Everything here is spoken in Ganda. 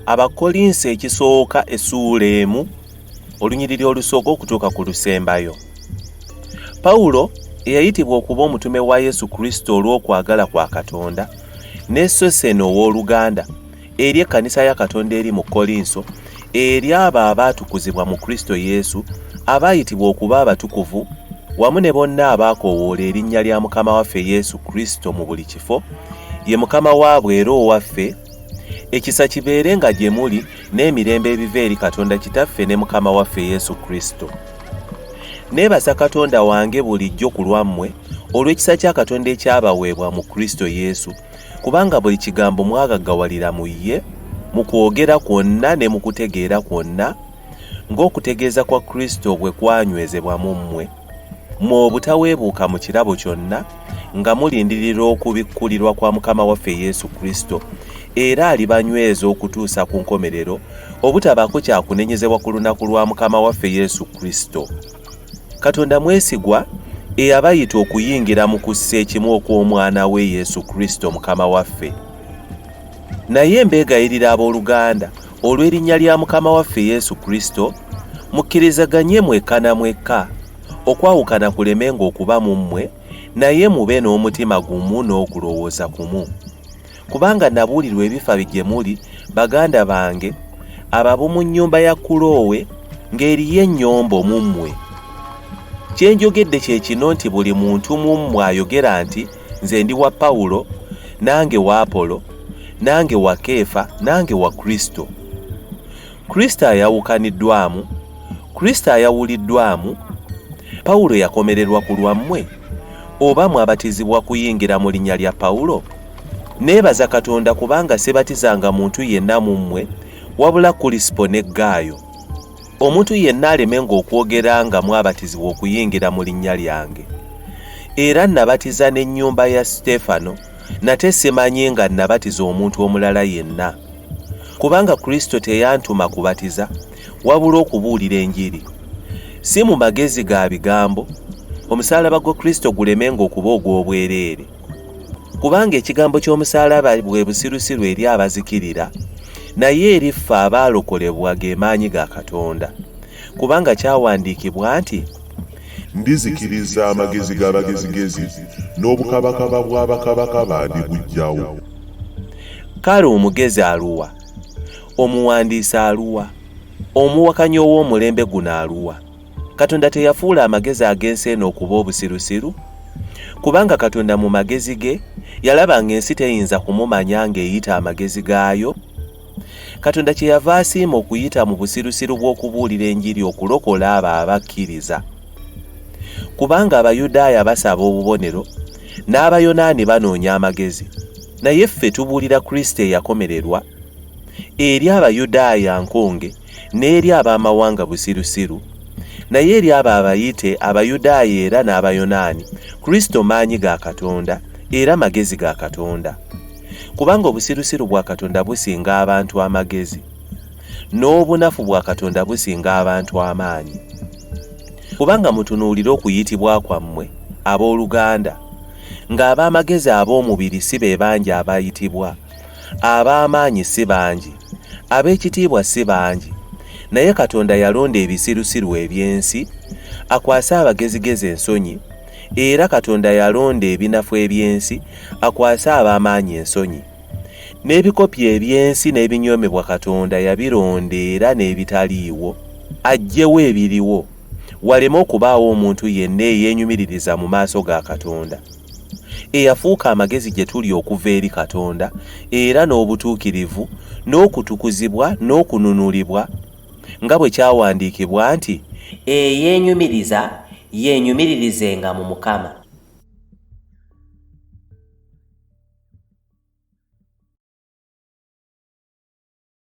Abakkolinso ekisooka essuula emu olunyiriri olusooka okutuuka ku lusembayo. Pawulo eyayitibwa okuba omutume wa Yesu Kristo olw'okwagala kwa Katonda, ne Sosene ow'oluganda, eri ekkanisa ya Katonda eri mu Kkolinso, eri abo abaatukuzibwa mu Kristo Yesu, abaayitibwa okuba abatukuvu, wamu ne bonna abaakowoola erinnya lya Mukama waffe Yesu Kristo mu buli kifo, ye Mukama waabwe era owaffe, Ekisa kibeerenga gye muli n'emirembe ebiva eri Katonda Kitaffe ne Mukama waffe Yesu Kristo. Neebaza Katonda wange bulijjo ku lwammwe olw'ekisa kya Katonda ekyabaweebwa mu Kristo Yesu, kubanga buli kigambo mwagaggawalira mu ye, mu kwogera kwonna ne mu kutegeera kwonna, ng'okutegeeza kwa Kristo bwe kwanywezebwa mu mmwe, mmwe obutaweebuuka mu kirabo kyonna, nga mulindirira okubikkulirwa kwa Mukama waffe Yesu Kristo, era alibanyweza okutuusa ku nkomerero, obutabaako kya kunenyezebwa ku lunaku lwa Mukama waffe Yesu Kristo. Katonda mwesigwa, eyabayita okuyingira mu kussa ekimu okw'Omwana we Yesu Kristo Mukama waffe. Naye mbeegayirira abooluganda, olw'erinnya lya Mukama waffe Yesu Kristo, mukkirizaganye mwekka na mwekka, okwawukana kulemenga okuba mu mmwe, naye mube n'omutima gumu n'okulowooza kumu. Kubanga nabuulirwa ebifa gye muli, baganda bange, ab'omu nnyumba ya Kuloowe, ng'eriyo ennyombo mu mmwe. Kye njogedde kye kino nti buli muntu mu mmwe ayogera nti, Nze ndi wa Pawulo, nange wa Apolo, nange wa Keefa, nange wa Kristo. Kristo ayawukaniddwamu? Kristo ayawuliddwamu? Pawulo yakomererwa ku lwammwe? Oba mwabatizibwa kuyingira mu linnya lya Pawulo? Neebaza Katonda kubanga sibatizanga muntu yenna mu mmwe wabula Kulisipo ne Gaayo. Omuntu yenna alemenga okwogera nga mwabatizibwa okuyingira mu linnya lyange. Era nabatiza n'ennyumba ya Siteefano, nate simanyi nga nabatiza omuntu omulala yenna. Kubanga Kristo teyantuma kubatiza, wabula okubuulira enjiri. Si mu magezi ga bigambo, omusaalaba gwa Kristo gulemenga okuba ogw'obwereere. Kubanga ekigambo ky'omusaalaba bwe busirusiru eri abazikirira, naye eri ffe abaalokolebwa ge maanyi ga Katonda. Kubanga kyawandiikibwa nti. Ndizikiriza amagezi g'abagezigezi, n'obukabakaba bw'abakabakaba ndibuggyawo. Kale omugezi aluwa? Omuwandiisi aluwa? Omuwakanyi ow'omulembe guno aluwa? Katonda teyafuula amagezi ag'ensi eno okuba obusirusiru? Kubanga Katonda mu magezi ge yalaba ng'ensi teyinza kumumanya ng'eyita amagezi gaayo, Katonda kyeyava asiima okuyita mu busirusiru bw'okubuulira enjiri okulokola abo abakkiriza. Kubanga Abayudaaya basaba obubonero, n'Abayonaani banoonya amagezi, naye ffe tubuulira Kristo eyakomererwa, eri Abayudaaya nkonge, n'eri ab'amawanga busirusiru, naye eri abo abayite, Abayudaaya era n'Abayonaani, Kristo maanyi ga Katonda era magezi ga Katonda. Kubanga obusirusiru bwa Katonda businga abantu amagezi, n'obunafu bwa Katonda businga abantu amaanyi. Kubanga mutunuulire okuyitibwa kwammwe, abooluganda, ng'ab'amagezi ab'omubiri si be bangi abayitibwa, ab'amaanyi si bangi, ab'ekitiibwa si bangi, naye Katonda yalonda ebisirusiru eby'ensi, akwase abagezigezi ensonyi, era Katonda yalonda ebinafu eby'ensi, akwase ab'amaanyi ensonyi. N'ebikopi eby'ensi n'ebinyoomebwa Katonda yabironda era n'ebitaliiwo, aggyewo ebiriwo, waleme okubaawo omuntu yenna eyeenyumiririza mu maaso ga Katonda. Eyafuuka amagezi gye tuli okuva eri Katonda, era n'obutuukirivu, n'okutukuzibwa, n'okununulibwa, nga bwe kyawandiikibwa nti. Eyeenyumiriza, yeenyumiririzenga mu Mukama.